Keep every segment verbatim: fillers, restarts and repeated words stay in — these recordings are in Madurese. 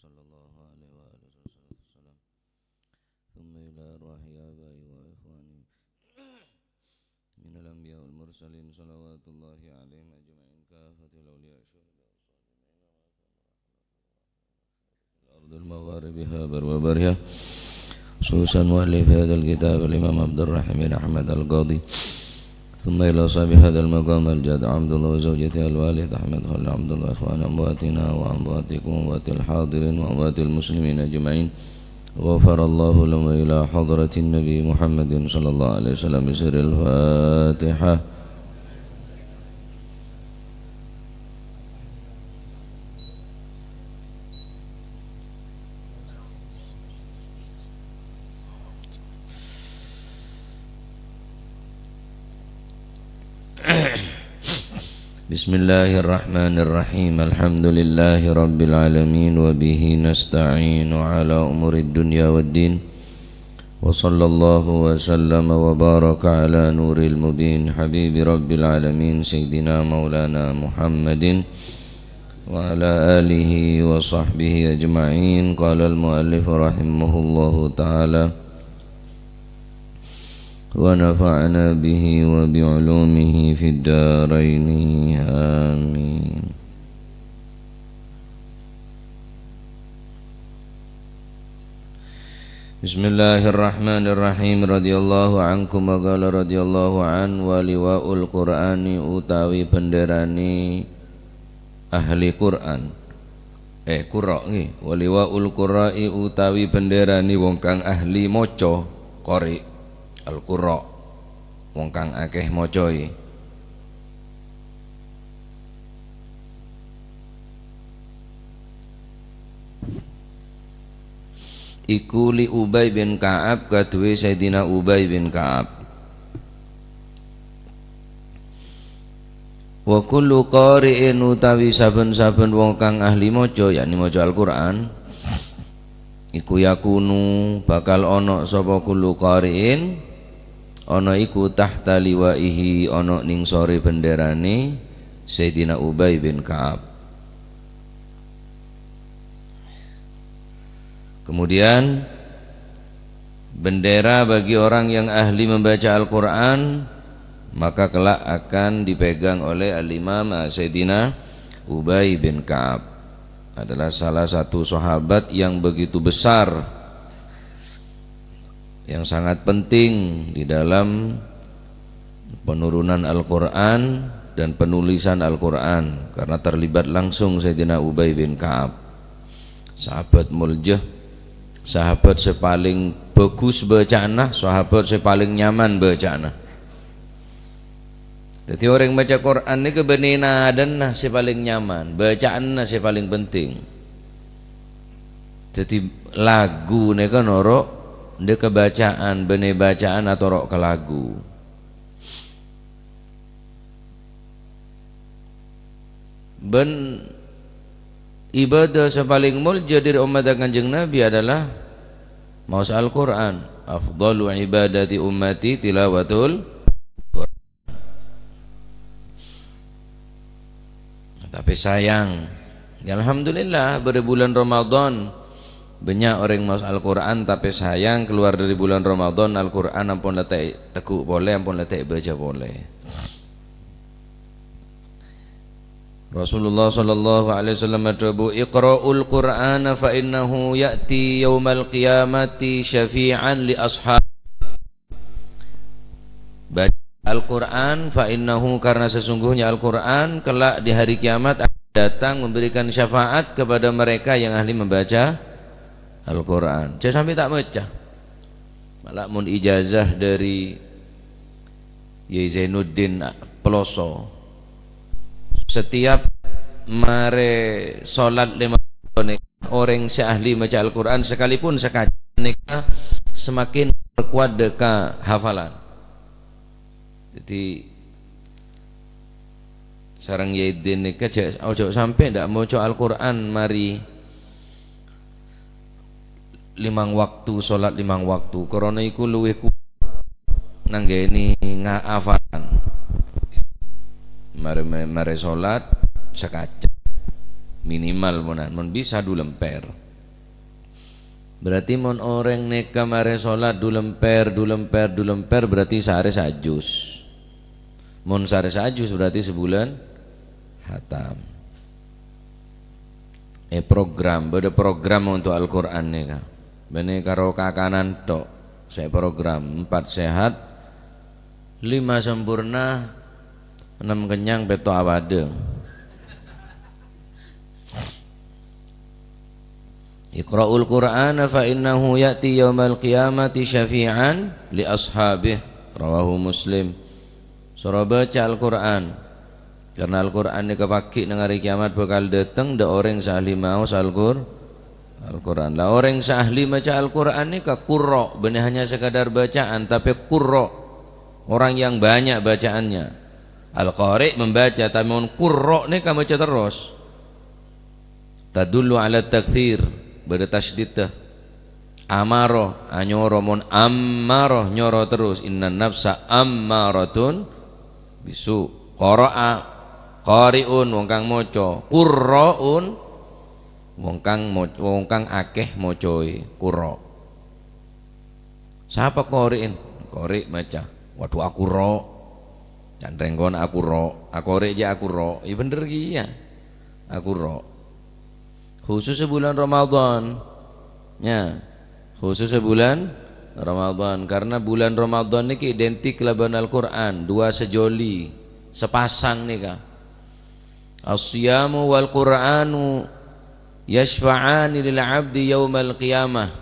صلى الله عليه وآله وصحبه وسلم. ثم إلى أرواح آبائي وإخواني من الأنبياء والمرسلين صلوات الله عليهم أجمعين كافة الأولياء الشهداء الصالحين الأرض المغارب هابر وبرها، خصوصا مؤلف هذا الكتاب الإمام عبد الرحيم بن أحمد القاضي، ثم إلى صاحب هذا المقام الجد عبد الله وزوجته الوالد أحمد خليل عبد الله، إخوان أمواتنا وأمواتكم وأموات الحاضرين وأموات المسلمين أجمعين، غفر الله لهم، وإلى حضرة النبي محمد صلى الله عليه وسلم بسر الفاتحة. بسم الله الرحمن الرحيم. الحمد لله رب العالمين، وبه نستعين على أمور الدنيا والدين. وصلى الله وسلم وبارك على نور المبين حبيب رب العالمين سيدنا مولانا محمد وعلى آله وصحبه أجمعين. قال المؤلف رحمه الله تعالى: ونفعنا به وبعلومه في الدارين. آمين. Bismillahirrahmanirrahim. Radhiyallahu ankum wa qala radhiyallahu an, wa liwa'ul Qur'ani, utawi benderane ahli Qur'an. Eh, qurra, nggih. Wa liwa'ul qurra'i, utawi benderane wong kang ahli maca, qari, al-qurra, wong kang akeh macae. Iku li Ubay bin Ka'ab, kaduwe Sayyidina Ubay bin Ka'ab. Wa kullu qari'in, utawi saben-saben wong kang ahli maca, yakni maca Al-Qur'an, iku yakunu, bakal ana sapa kullu qari'in, ana iku tahta liwa'ihi, ana ning sore benderane Sayyidina Ubay bin Ka'ab. Kemudian, bendera bagi orang yang ahli membaca Al-Qur'an, maka kelak akan dipegang oleh Al-Imam, ah, Sayyidina Ubay bin Ka'ab. Adalah salah satu sahabat yang begitu besar, yang sangat penting di dalam penurunan Al-Qur'an dan penulisan Al-Qur'an, karena terlibat langsung Sayyidina Ubay bin Ka'ab. Sahabat molja, sahabat se paling bagus bacaanna, sahabat se paling nyaman bacaanna. Daddi, oreng maca Qur'an nèka bânnè nadhâna sè palèng nyaman, bacaanna sè palèng penting. Daddi, lagu nèka noro' ndhâ' kabacaan, bânnè bacaan atoro' ka lagu. Bân ibadah sè palèng molja dhâri ommatta Kanjeng Nabi adalah maos Al-Qur'an. "Afdalu ibadati ummati tilawatul Qur'an." Tapè sayang, ya alhamdulillah, bâdâ bulân Ramadan, bânnya' orèng maos Al-Qur'an, tapè sayang, kalowar dhâri bulân Ramadan, Al-Qur'an ampon la ta' ètegghu' polè, ampon la ta' èbâca polè. Rasulullah sallallahu alaihi wasallam adhâbu, "Iqra'ul Qur'ana fa innahu ya'ti yaumal qiyamati syafi'an li ashab." Baca Al-Qur'an, fa innahu, karena sesungguhnya Al-Qur'an kelak di hari kiamat akan datang memberikan syafaat kepada mereka yang ahli membaca Al-Qur'an. Jhâ' sampè' ta' maca. Mala mon ijazah dhâri Yai Zainuddin Peloso, setiap marè sholat lèma waktu nèka, orèng sè ahli maca Al-Qur'an sekalipun sakaca nèka semakin perkuat dhâ' ka hafalan. Daddi, sareng Yai Din nèka jhâ', ojo sampè' ndak maca Al-Qur'an marè limang waktu, sholat limang waktu. Karana iku luwih kuat nanggènè nga-, hafalan. Marè, marè sholat sakaca. Minimal monan, mon bisa du lèmpèr. Berarti mon orèng nèka marè sholat du lèmpèr, du lèmpèr, du lèmpèr, berarti saarè sajus. Mon saarè sajus berarti sabulân hatam. Eh, program, bâdâ program untuk Al-Qur'an nèka. Bânnè karo kakanan tok, sè program, empat sehat, lima sempurna, enam kenyang, pètto' apadâ. Iqra'ul Qur'ana fa innahu ya'ti yaumal qiyamati syafi'an li ashabih. Rawahu Muslim. Soro baca Al-Qur'an. Karena Al-Qur'an nèka paghi' neng arè kiamat bhâkal dâteng dâ' orèng sè ahli maos Al-Qur-, Al-Qur'an. La orèng sè ahli maca Al-Qur'an nèka qurra', bânnè hanya sekadar bacaan, tapè qurra', orang yang banyak bacaannya. Al-qari' membaca, tapè mon qurra' nèka maca terros. Tadullu ala taktsir, bâdâ tasydidda. Amaro, anyoro, mon ammaro, nyoro terros. Innan nafsa ammaratun bisu'. Qara'a, qari'un, wong kang maca. Qurra'un, wong kang mo-, wong kang akèh macaè. Qurra'. Sapa qori'in? Qori' maca. Waduh, aku ro'. Can rèng kon aku ro'. Aqori' jâ' aku ro'. Iyâ bhender kèya. Aku ro'. Khusus è bulân Ramadan. Ya. Khusus è bulân Ramadan. Karena bulân Ramadan nèka identik kalabân Al-Qur'an. Dua sejoli. Sepasang nèka. As-siyamu wal Qur'anu yasyfa'ani lil 'abdi yaumal qiyamah.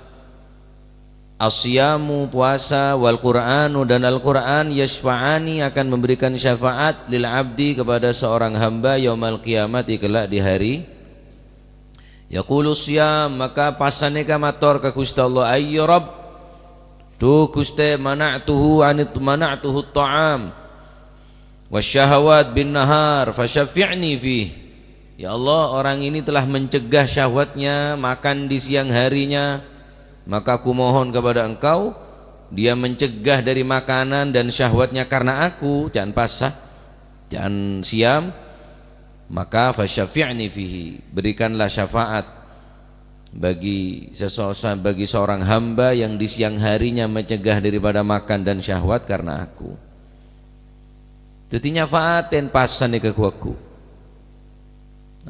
As-siyamu, puasa, wal Qur'anu, dan Al-Qur'an, yasyfa'ani, akan memberikan syafaat, lil 'abdi, kepada seorang hamba, yaumal qiyamati, kelak di hari. Yaqulu siyam, maka pasa nèka mator ka Ghustè Allah, "Ayya Rabb, dhu Ghustè, mana'tuhu anit, mana'tuhu ta'am wasyahawat bin nahar, fasyaffi'ni fih." Ya Allah, orang ini telah mencegah syahwatnya makan di siang harinya, maka kumohon kepada Engkau, dia mencegah dari makanan dan syahwatnya karena aku, can pasa, can siyam, maka fasyaffi'ni fihi, berikanlah syafaat bagi seso-, bagi seorang hamba yang di siang harinya mencegah daripada makan dan syahwat karena aku. Dhâddhi nyafa'atèn pasa nèka ghu-lagghu.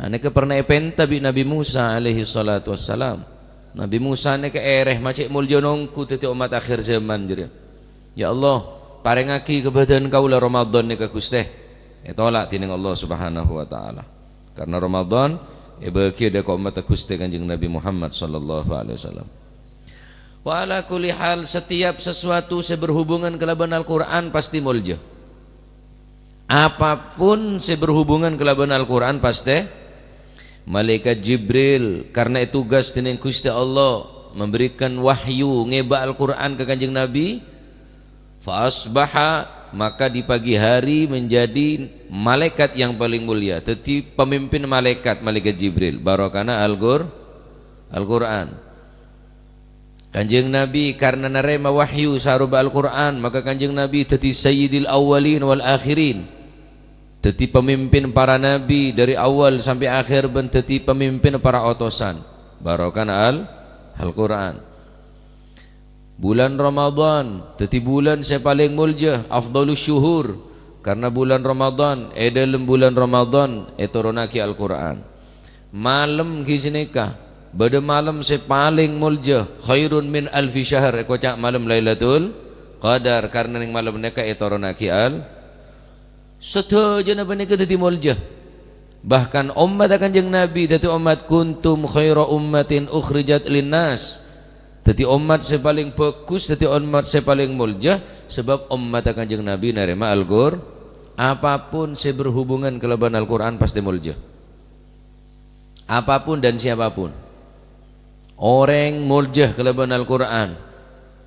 Nah, nèka pernah èpènta bi' Nabi Musa alaihi salatu wassalam. Nabi Musa nèka èrè ma' cè' molja nongghu dhâddhi ommat akhir zaman jârèya. "Ya Allah, parèngaghi ka bâdân kaulâ Ramadan nèka, Ghustè." Ètolak dhinèng Allah Subhanahu wa Ta'ala. Karena Ramadan èbâghi dâ' ka ommatta Ghustè Kanjeng Nabi Muhammad sallallahu alaihi wasallam. Wa ala kulli hal, setiap sesuatu sè berhubungan kalabân Al-Qur'an pasti molja. Apapun sè berhubungan kalabân Al-Qur'an pastè, Malaikat Jibril, karena ètugas dhinèng Ghustè Allah memberikan wahyu, ngèbâ Al-Qur'an ka Kanjeng Nabi, fa asbaha, maka di pagi hari menjadi malaikat yang paling mulia, dhâddhi pemimpin malaikat, Malaikat Jibril, barokana Al-Qur-, Al-Qur'an. Kanjeng Nabi karena narèma wahyu sarowa Al-Qur'an, maka Kanjeng Nabi dhâddhi Sayyidil Awwalin wal Akhirin. Dhâddhi pemimpin para nabi dari awal sampai akhir bân dhâddhi pemimpin para otosan. Barokana Al-, Al-Qur'an. Bulân Ramadan dhâddhi bulân sè palèng molja, afdhalus syuhur, karena bulân Ramadan, è dâlem bulân Ramadan ètoronnaghi Al-Qur'an. Malem ghi' sanèka, bâdâ malem sè palèng molja, khairun min alfi syahr, èkoca' malem Lailatul Qadar, karena neng malem nèka ètoronnaghi Al-, sadhâjâna panèka dhâddhi molja. Bahkan ommatta Kanjeng Nabi dhâddhi ommat, "Kuntum khaira ummatin ukhrijat linnas." Dhâddhi ommat sè palèng bhâghus, dhâddhi ommat sè palèng molja, sabâb ommatta Kanjeng Nabi narèma Al-Qur-, apapun sè berhubungan kalabân Al-Qur'an pastè molja. Apapun dan siapapun. Orèng molja kalabân Al-Qur'an.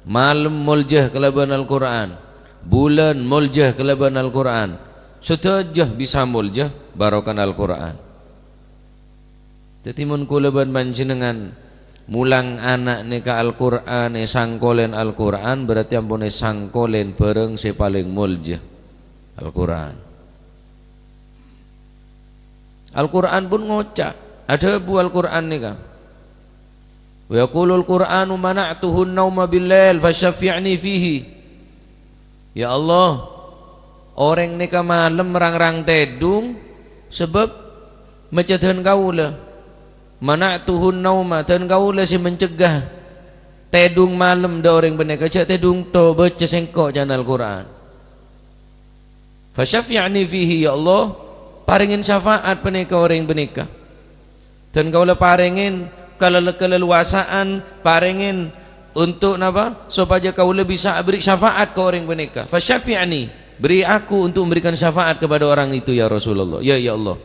Malem molja kalabân Al-Qur'an. Bulân molja kalabân Al-Qur'an. Sadhâjâ bisa molja barokana Al-Qur'an. Dhâddhi, mon kaulâ bân panjhennengngan molang ana' nèka Al-Qur'an, èsangkolèn Al-Qur'an, berarti ampon èsangkolèn bhârâng sè palèng molja, Al-Qur'an. Al-Qur'an pon ngoca', adhâbu Al-Qur'an nèka, Wa yaqulul Qur'anu mana'tuhun nauma bil-lail fasyaffi'ni fihi. Ya Allah, orèng nèka malem rang-rang tèdung sabâb maca dhân kaulâ. Mana'tuhun nauma, dhân kaulâ sè mencegah tèdung malem dâ' orèng panèka. Jhâ' tèdung to, baca sèngko' jhâna Al-Qur'an. Fasyaffi'ni fihi, ya Allah, parèngè syafaat panèka orèng panèka. Dhân kaulâ parèngè kalel-, kalelluwasaan, parèngè untuk napa? Sopajâ kaulâ bisa aberri' syafaat ka orèng panèka. Fasyaffi'ni, beri aku untuk memberikan syafaat kepada orang itu, ya Rasulullah. Ya, ya Allah.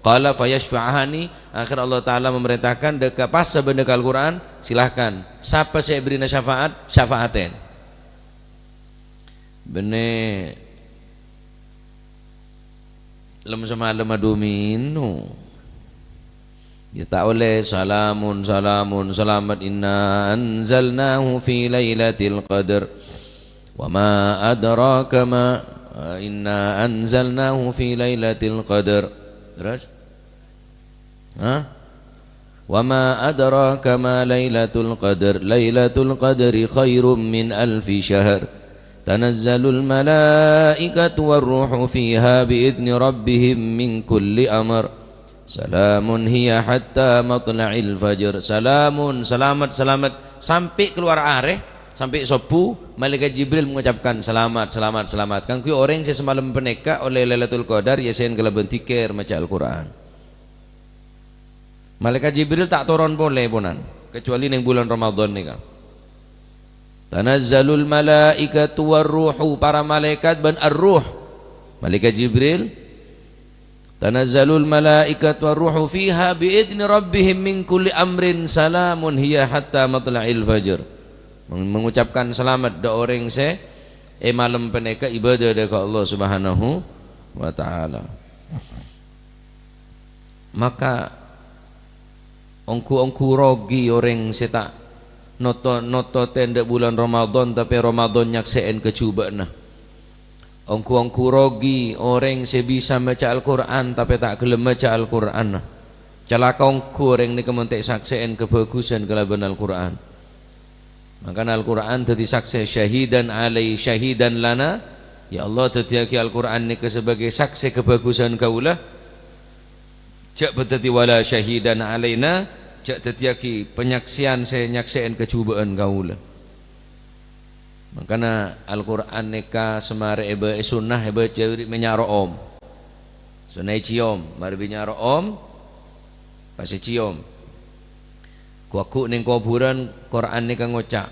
Qala fayasyfa'ani, akhèr Allah Ta'ala memerintahkan dâ' ka pas sabâ dâ' ka Al-Qur'an, "Silahkan, sapa sè èberri'ana syafaat, syafaatè." Bânnè lem-samalem aḍumèno. Ya ta' ollè, "Salamun, salamun, salamet, inna anzalnahu fi lailatil qadr. Wa ma adraka ma, inna anzalnahu fi lailatil qadr." Terus? Hah? "Wa ma adraka ma lailatul qadr. Lailatul qadri khairum min alfi syahr. Tanazzalul malaikatu war ruhu fiha bi idzni rabbihim min kulli amr. Salamun hiya hatta matla'il fajr." Salamun, salamet, salamet, sampè' kalowar arè, sampè' sobbhu, Malaikat Jibril mengucapkan, "Salamet, salamet, salamet." Kaangghuy orèng sè samalem panèka ollè Lailatul Qadar, èyasèn kalabân dzikir, maca Al-Qur'an. Malaikat Jibril ta' toron polè, ponan, kecuali neng bulan Ramadan nèka. "Tanazzalul malaikatu war ruhu," para malaikat bân ar-ruh. Malaikat Jibril, "Tanazzalul malaikatu war ruhu fiha bi idzni rabbihim min kulli amrin, salamun hiya hatta matla'il fajr." Meng-, mengucapkan selamat dâ' orèng sè è malem panèka ibadah dâ' ka Allah Subhanahu wa Ta'ala. Maka ongghu-ongghu rogi orèng sè ta' noto-, nototè dâ' bulan Ramadan, tapè Ramadan nyaksè'è kajhubâ'na. Ongghu-ongghu rogi orèng sè bisa maca Al-Qur'an, tapè ta' ghellem maca Al-Qur'anna. Calaka ongghu orèng nèka mon ta' èsaksè'è kabhâghusân kalabân Al-Qur'an. Mangkana Al-Qur'an dhâddhi saksè, "Syahidan alai, syahidan lana." Ya Allah, dhâddhiyâghi Al-Qur'an nèka sebagai saksè kabhâghusân kaulâ. Jhâ' dhâddhi "wala syahidan alaina", jhâ' dhâddhiyâghi panyaksèyan sè nyaksè'è kajhubâ'ân kaulâ. Mangkana Al-Qur'an nèka samarè èbâ-, è sunnah èbâca bi' mènnya' ro'om. Sunnah èciom, marè bi' mènnya' ro'om, pas èciom. Ghu-lagghu' neng kobhurân, Qur'an nèka ngoca',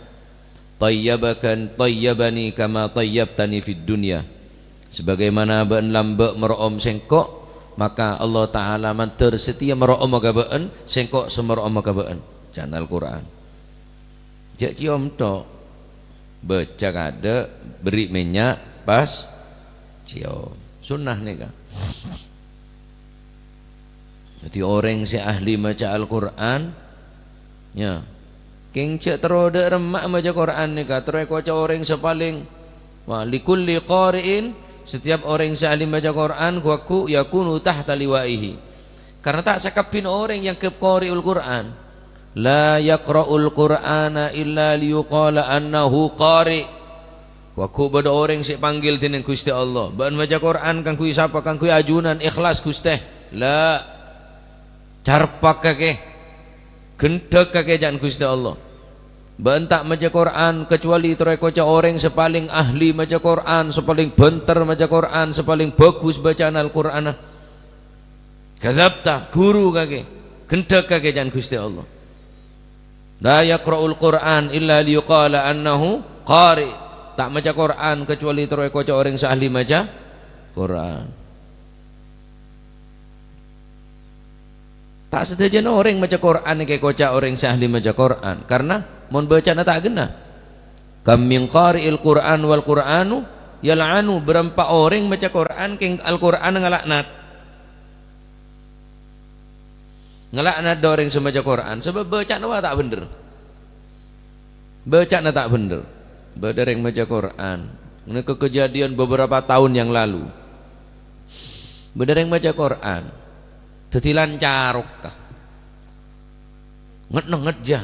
"Tayyabakan, tayyabani kama tayyabtani fid dunya." Sebagaimana bâ'ân lambâ' maro'om sèngko', maka Allah Ta'ala mandhâr satèya maro'oma ka bâ'ân, sèngko' sè maro'oma ka bâ'ân. Jhâna Al-Qur'an. Jhâ' ciom tok. Bâca kaadâ', berri' mènnya', pas ciom. Sunnah nèka. Dhâddhi orèng sè ahli maca Al-Qur'an, ya, kèng jhâ' terro dâ' remma maca Qur'an nèka, terro èkoca' orèng sè palèng, wah, "Likulli qari'in," setiap orèng sè ahli maca Qur'an, ghu-lagghu', "yakunu tahta liwa'ihi." Karna ta' sakabbhina orèng èangghep qari'ul Qur'an. "La yaqra'ul Qur'ana illa liyuqala annahu qari'." Wa ghu' bâdâ orèng sè èpanggil dhinèng Ghustè Allah. "Bâ'ân maca Qur'an kaangghuy sapa? Kaangghuy ajunan, ikhlas, Ghustè?" La. Carpak kakè. Ghendhek kakè ca'na Ghustè Allah. "Bâ'ân ta' maca Qur'an kacuali terro èkoca' orèng sè palèng ahli maca Qur'an, sè palèng bhânter maca Qur'an, sè palèng bhâghus bâca'anna Al-Qur'anna." Kadzabta, ghuru kakè, ghendhek kakè ca'na Ghustè Allah. "La yaqra'ul Qur'an illa liyuqala annahu qari." Ta' maca Qur'an kacuali terro èkoca' orèng sè ahli maca Qur'an. Ta' sadhâjâna orèng maca Qur'an èkoca' orèng sè ahli maca Qur'an, karna mon bâca'na ta' ghenna. "Kam min qari'il Qur'an wal Qur'anu yal'anu," bârâmpa orèng maca Qur'an kèng Al-Qur'an ngalaknat. Ngalaknat dâ' orèng sè maca Qur'an, sabâb bâca'na wa ta' bhendher. Bâca'na ta' bhendher. Bâdâ rèng maca Qur'an. Nèka kejadian beberapa tahun yang lalu. Bâdâ rèng maca Qur'an. Dhâddhi lancarokka. Nget-nenget jâ.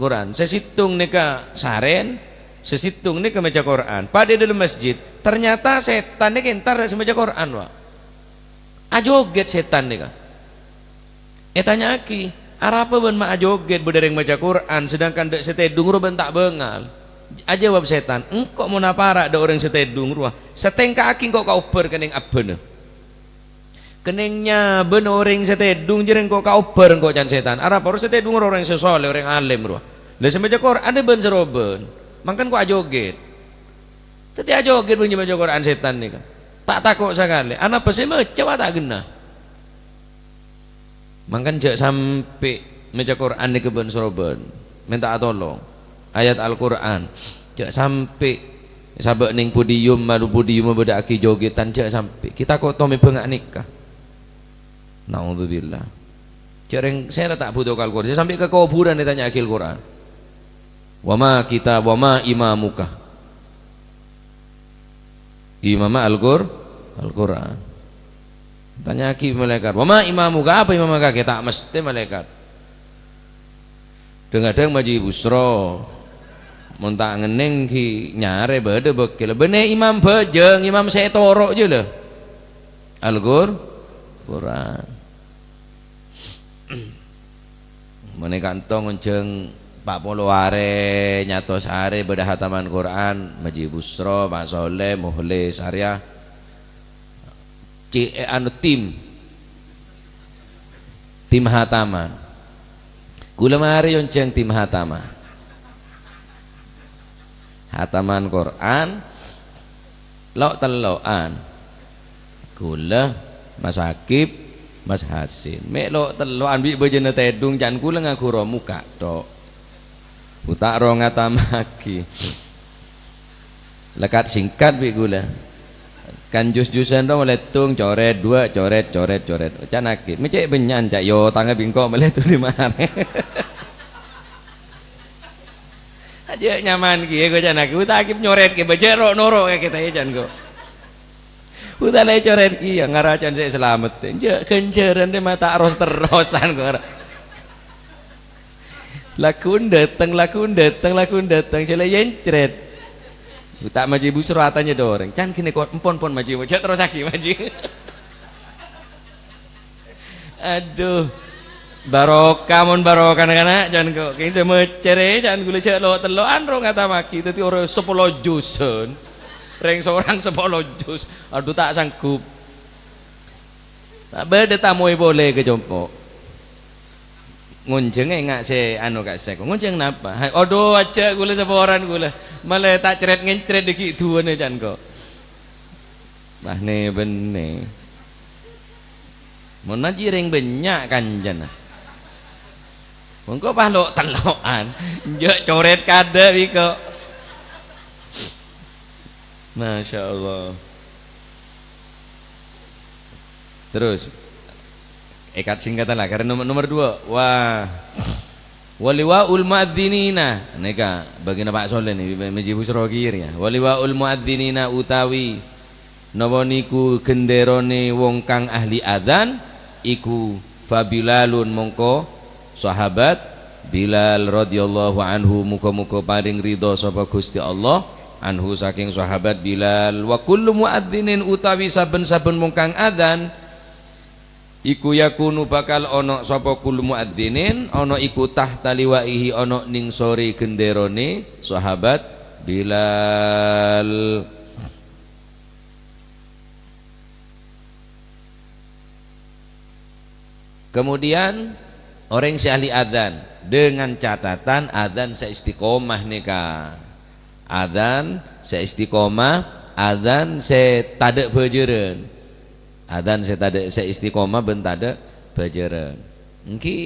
Qur'an. Sè sèttong nèka sarèn, sè sèttong nèka maca Qur'an. Padâ è dâlem masjid, ternyata sètan nèka entar sè maca Qur'an, wa. Ajogèt sètan nèka. Ètanya'aghi, "Arapa bâ'na ma' ajogèt bâdâ rèng maca Qur'an, sedangkan dâ' sè tèdung rowa bâ'na ta' bângal?" Ajâwâb sètan, "Engko' mon apara' dâ' orèng sè tèdung rowa, sè tèngka'aghi engko' kaobbhâr kennèng abâna." Kennèng nyabâna orèng sè tèdung jârèya engko' kaobbhâr engko' can sètan. Arapa rowa sè tèdung rowa orèng sè sholèh, orèng alim rowa. Lah sè maca Qur'an bân sè robân. Mangkana engko' ajogèt. Dhâddhi ajogèt bân maca Qur'an sètan nèka. Ta' tako' sakalè. Anapa sè maca wa ta' ghenna. Mangkana jhâ' sampè' maca Qur'an nèka bân sè robân. Mènta'a tolong. Ayat Al-Qur'an. Jhâ' sampè' sabâ' neng podium, malu podium bâdâ'aghi jogètan, jhâ' sampè'. Kita kok tomè bânga' nèka. Naudzubillah. Jhâ' rèng sèra ta' bhuto ka Al-Qur'an. Jhâ' sampè' ka kobhurân ètanya'aghi Al-Qur'an. "Wa ma kita, wa ma imamuka?" Imamma Al-Qur-, Al-Qur'an. Tanya'aghi malaèkat, "Wa ma imamuka, apa imamma kakè?" Ta' mestè malaèkat. Dhâng-kadhâng Maji Busro, mon ta' ngennèng ghi' nyarè bâdâ bâkkèl. Bânnè imam bhâjâng, imam sè ètoro' jâ la. Al-Qur-, Qur'an. Mènè ka'dinto ngonjhâng pa' polo arè, nyatos arè bâdâ hataman Qur'an, Maji Busro, Pa' Soleh, Mukhlis, arèya. Ci-, eh, anu, tim. Tim hataman. Kaulâ marè èonjhâng tim hataman. Hataman Qur'an, lo'-tello'an. Kaulâ, Mas Akib, Mas Hasin. Mè' lo'-tello'an bi' bâjâna tèdung, can kaulâ ngaghuru mokka' tok. Buta ro ngatamaghi. Lekad singkat bi' kaulâ. Kan jus-jusan to molaè tong, corèt, dua, corèt, corèt, corèt. Can Akib, "Mè' cè' bânnya'an, Cak, yo, tanga bi' engko' molaè tong di mare." Ajâ' nyaman kèya, ko can Akib. Buta Akib nyorèt kèya, bâjâ ro'-noro' ka kita, ya, can, ko. Buta la ècorèt kèya, ngara can sè salamet. Jâ', ghânjhârân rè ma' ta' ros-terrosan, ko, ngara. Laghuna dâteng, laghuna dâteng, laghuna dâteng, sè la èncrèt. Ta' Maji Busro atanya dâ' orèng. Can ghânèka, empon, pon, Maji, jhâ' terrossaghi, Maji. Adhu. Barokah, mon barokah, na'-kana', can ko. Kèng sè mècèrè, can kaulâ jhâ' lo'-tello'an ro ngatamaghi. Dhâddhi orèng sapolo jusan. Rèng sorang sapolo jus. Adhu, ta' sanggup. Ta' bâdâ tamoy polè ka compo'. Ngonjhâng enga' sè anu ka' sè ko. Ngonjhâng napa? Hai, adhu, ajâ' kaulâ saporana kaulâ. Molaè ta' crèt-ngèncrèt dâggi' duwâna can ko. Bâh, nè-bennè. Mon Maji rèng bânnya' kancana. Mongko pas lo'-tello'an. Jhâ' corèt kadâ' bi' ko. Masya Allah. Terus, èkat singkatan la, karena nomor, nomor dua. Wah. Wa liwa'ul mu'adzinina. Nèka, bâgiyânna Pa' Soleh nè, Maji Busro kèya. Wa liwa'ul mu'adzinina utawi napa niku ghândhârâna wong kang ahli adzan, iku fa Bilalun, mongko sahabat Bilal radhiyallahu anhu, muga-muga paring ridho sapa Gusti Allah anhu saking sahabat Bilal. Wa kullu muadzinin, utawi saben-saben wong kang adzan, iku yakunu bakal ana sapa kullu muadzinin, ana iku tahta liwaihi, ana ning sore gendherane sahabat Bilal. Kemudian, orèng sè ahli adzan, dengan catatan adzan sè istiqomah nèka. Adzan sè istiqomah, adzan sè tadâ' bhâjârân. Adzan sè tadâ', sè istiqomah bân tadâ' bhâjârân. Èngghi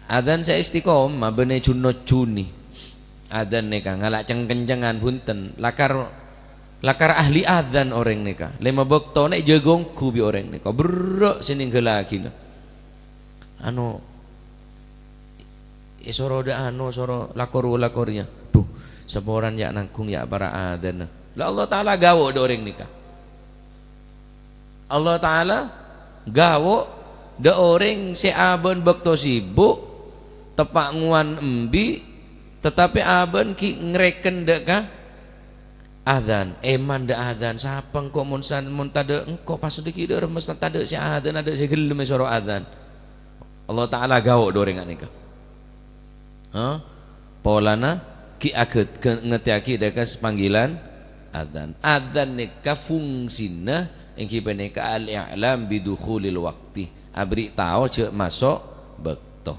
adzan sè istiqomah bânnè jhun-nojjhuni. Adzan nèka ngala' ceng-kencengan, bhunten. Lakar, lakar ahli adzan orèng nèka. Lèma bâkto nè' jâgâ ongghu bi' orèng nèka. Berrâ' sè nèngghâllaghi. Ano, èsoro dâ' ano, soro lakor-, lakor rèya. Duh, saporana ya' nangghung ya' para adzanna. La Allah Ta'ala gâwo' dâ' orèng nèka. Allah Ta'ala gâwo' dâ' orèng sè abâ'na bâkto sibuk, Teppa' ngowan embi', tetapi abâ'na ghi' ngrèken dâ' ka adzan, èman dâ' adzan. Sapa engko' mon san-, mon tadâ' engko' pas dhâggi' dâ' remma tadâ' sè adzan, adâ' sè ghellem èsoro adzan. Allah Ta'ala gao' dâ' orèng ghânèka. Ha? Polana ghi' agât-, gâ-, ngatèyaghi dâ' ka panggilan adzan. Adzan nèka fungsina èngghi panèka al-i'lam bidukhulil waqti, aberri' tao jâ' maso' bâkto.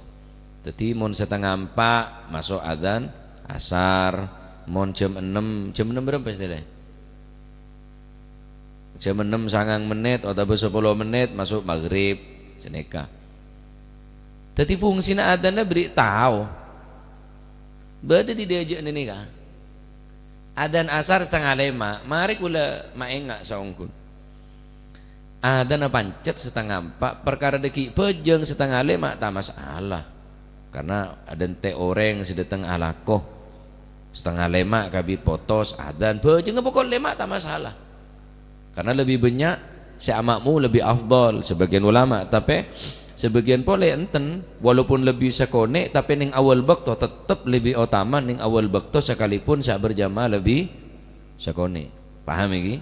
Dhâddhi, mon satengnga empa' maso' adzan asar, mon jam ennem, jam ennem bârâmpa istilahnya? Jam ennem sangang mennit otabâ sapolo mennit maso' maghrib, sanèka. Dhâddhi, fungsina adzanna bâri' tao. Bâdâ è dâjâ' nèka. Adzan asar satengnga lèma', marè kaulâ maènga' saongghuna. Adzanna pancet satengnga empa', parkara dhâggi' bhâjâng satengnga lèma' ta' masalah. Karna adântè' orèng sè dâteng alako. Satengnga lèma' kabit potos, adzan, bhâjângnga pokok lèma' ta' masalah. Karna lebbi bânnya' sè ama'mum lebbi afdhal, sabâgiyân ulama, tapè sabâgiyân polè enten, walaupun lebbi sakonè', tapè neng awal bâkto tettep lebbi otama neng awal bâkto sakalipun sè aberjamaah lebbi sakonè'. Paham iki?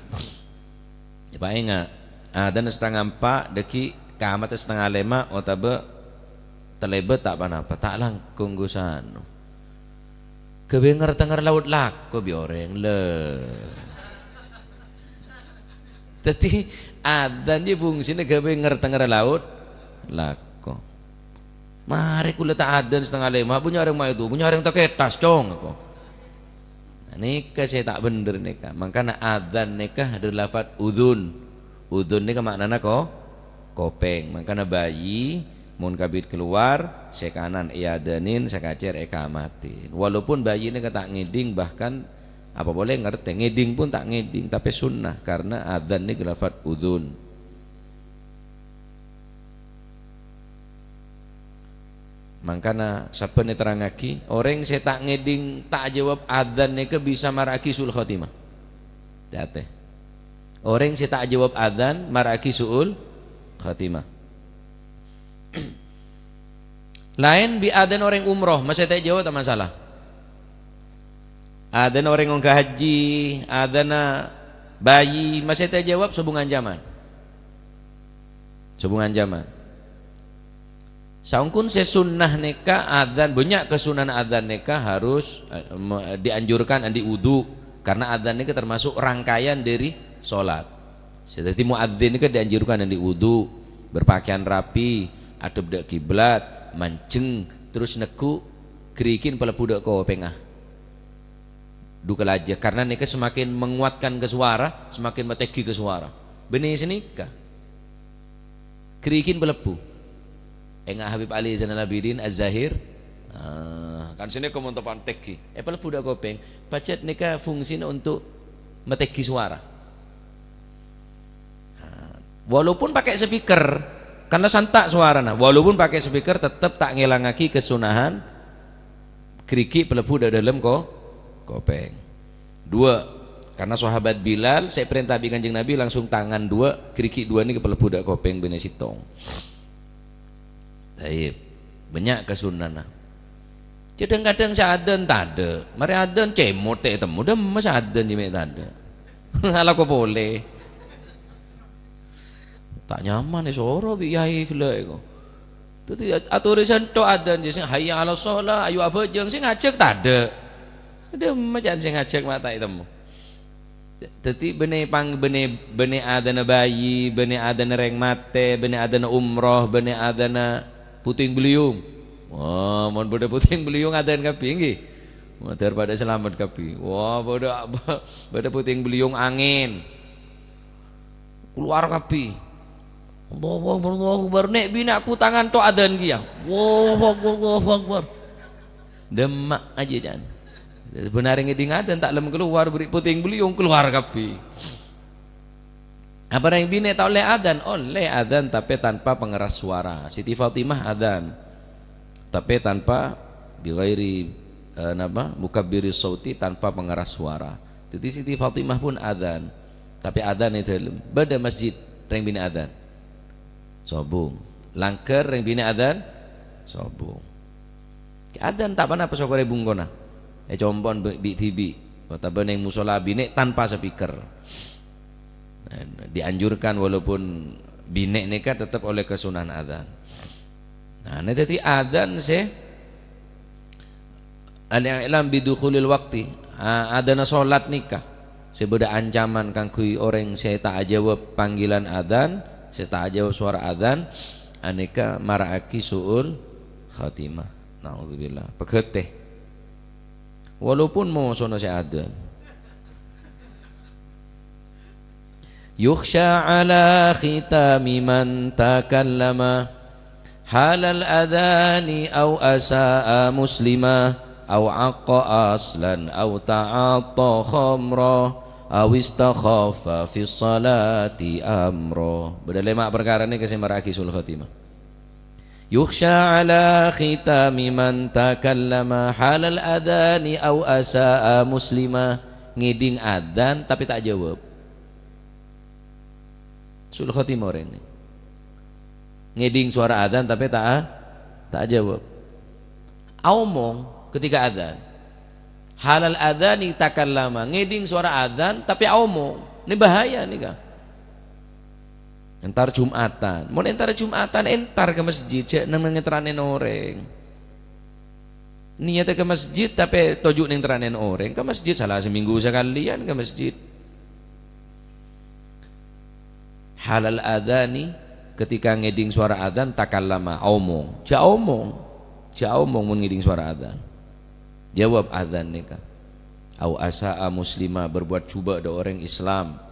Èpaènga', adzan satengnga empa' dhâggi' kamattè satengnga lèma' otabâ talèbât ta' pa-napa, ta' langkong ghusano. Ghâbây nger-tènger laot lako bi' orèng, lè. Dhâddhi, adzan jiyâ fungsina ghâbây nger-tènger laot lako. Marè kaulâ ta' adzan satengnga lèma', bânnya' orèng maèdu, bânnya' orèng ta' kètas, cong, ko. Nah, nèka sè ta' bhendher nèka. Mangkana adzan nèka dhâri lafat udzun. Udzun nèka ma'nana ko-, kopèng. Mangkana bayi mon kabit kalowar, sè kanan èadzanè, sè kacèr èkamatè. Walaupun bayi nèka ta' ngèdhing, bahkan apa polè ngartè, ngèdhing pun ta' ngèdhing, tapè sunnah karna adzan nèka lafat udzun. Mangkana sabbhân èterrangngaghi, orèng sè ta' ngèdhing, ta' ajâwâb adzan nèka bisa mara'aghi su'ul khotimah. Hati-hati. Orèng sè ta' ajâwâb adzan mara'aghi su'ul khotimah. Laèn bi' adzan orèng umroh, masè ta' èjâwâb ta' masalah. Adzan orèng ongghâ hajji, adzanna bayi, masè ta' èjâwâb sobhungan jhâman. Sobhungan jhâman. Saongghuna sè sunnah nèka adzan, bânnya' kasunnahan adzan nèka harus, eh, me-, dianjurkan andi' wudu, karena adzan nèka termasuk rangkaian dari sholat. Sè dhâddhi muadzin nèka dianjurkan andi' wudu, berpakaian rapi, adhep dâ' kiblat, manjheng, terros neggu', ghârighin palebbhu dâ' kopèngnga. Dhu kalajâ, karena nèka semakin menguatkan ka sowara, semakin matèngghi ka sowara. Bânnè sanèka. Ghârighin palebbhu. Ènga' Habib Ali Zainal Abidin Az-Zahir. Ah, kan sanèka mon topan tèngghi. Èpalebbhu dâ' kopèng. Pajhât nèka fungsina untuk matèngghi sowara. Nah, walaupun pakai speaker, karena santa' sowarana, walaupun pakai speaker tetep ta' ngèlangaghi kasunnahan ghârighi' palebbhu dâ' dâlem ko-, kopèng. Dua, karena sahabat Bilal sè èparènta bi' Kanjeng Nabi langsung tangan dua, ghârighi' dua nèka palebbhu dâ' kopèng bânnè sèttong. Taib. Bânnya' kasunnahna. Kadhâng-kadhâng sè adzan tadâ'. Marè adzan cèmot ta' ètemmo. Dâmma sè adzan jiyâ mè' tadâ'. Alako polè. Ta' nyaman èsoro bi' yai ghellâ' èko. Dhâddhi at-, atorè sènto adzan jiyâ sè hayya 'alas shalah, ayo abhâjâng, sè ngajhâk tadâ'. Dâmma ca'na sè ngajhâk ma' ta' ètemmo. Dhâddhi bânnè pang-, bânnè, bânnè adzanna bayi, bânnè adzanna rèng matè, bânnè adzanna umroh, bânnè adzanna puting beliung. Wah, mon bâdâ puting beliung adzan kabbhi, ènggi? Mator padâ salamet kabbhi. Wah, bâdâ, bâdâ puting beliung angèn. Kalowar kabbhi. Allahu Akbar, Allahu Akbar. Nè' binè' aku tangan to' adzan kèya. Allahu Akbar, Allahu Akbar. Dâmma' jiyâ, ca'na. Bân arè ngèdhing adzan ta' lem kalowar, bâri' puting beliung kalowar kabbhi. Apa rèng binè' ta' ollè adzan? Ollè adzan, tapè tanpa pengeras suara. Siti Fatimah adzan. Tapè tanpa bi ghairi, eh, napa? Mukabbiri sauti, tanpa pengeras suara. Dhâddhi Siti Fatimah pun adzan. Tapè adzan è dâlem. Bâdâ masjid, rèng binè' adzan. Sobung. Langghâr rèng binè' adzan, sobung. Adzan ta' ponapa sokkorè bungkona. Ècompo'on bi'-, bi'-dhibi', otabâ neng musola binè' tanpa speaker. Nah, dianjurkan walaupun binè' nèka tetep ollè kasunnahan adzan. Nah, nè dhâddhi adzan sè al-i'lam bidukhulil waqti, a-, adzanna solat nèka sè bâdâ ancaman kaangghuy orèng sè ta' ajâwâb panggilan adzan, sè ta' ajâwâb sowara adzan, anèka mara'aghi su'ul khatimah. Na'udzubillah. Pagâtè. Walaupun mosona sè adzan. Yukhsha ala khitami man takallama halal adzani aw asa'a muslima aw aqqa aslan aw ta'atta khamra aw istakhaffa fi sholati amra. Bâdâ lèma' parkara nèka sè mara'aghi su'ul khatimah. Yukhsha ala khitami man takallama halal adzani aw asa'a muslima. Ngèdhing adzan tapè ta' jâwâb. Su'ul khatimah orèng nè. Ngèdhing sowara adzan tapè ta', ta' jâwâb. Aomong ketika adzan. Halal adzani takallama. Ngèdhing sowara adzan tapè aomong. Nè bahaya nèka. Entar Jum'atan. Mon entar Jum'atan, entar ka masjid, jhâ' neng-, neng-, entarraghi orèng. Niyatta ka masjid, tapè toju' neng-, entarraghi orèng. Ka masjid, sala samènggu sakalèyan ka masjid. Halal adzani, ketika ngèdhing sowara adzan, takallama, omong. Jhâ' omong. Jhâ' omong mon ngèdhing sowara adzan. Jâwâb adzan nèka. Au asa'a muslima, berbuat jhubâ' dâ' orèng Islam.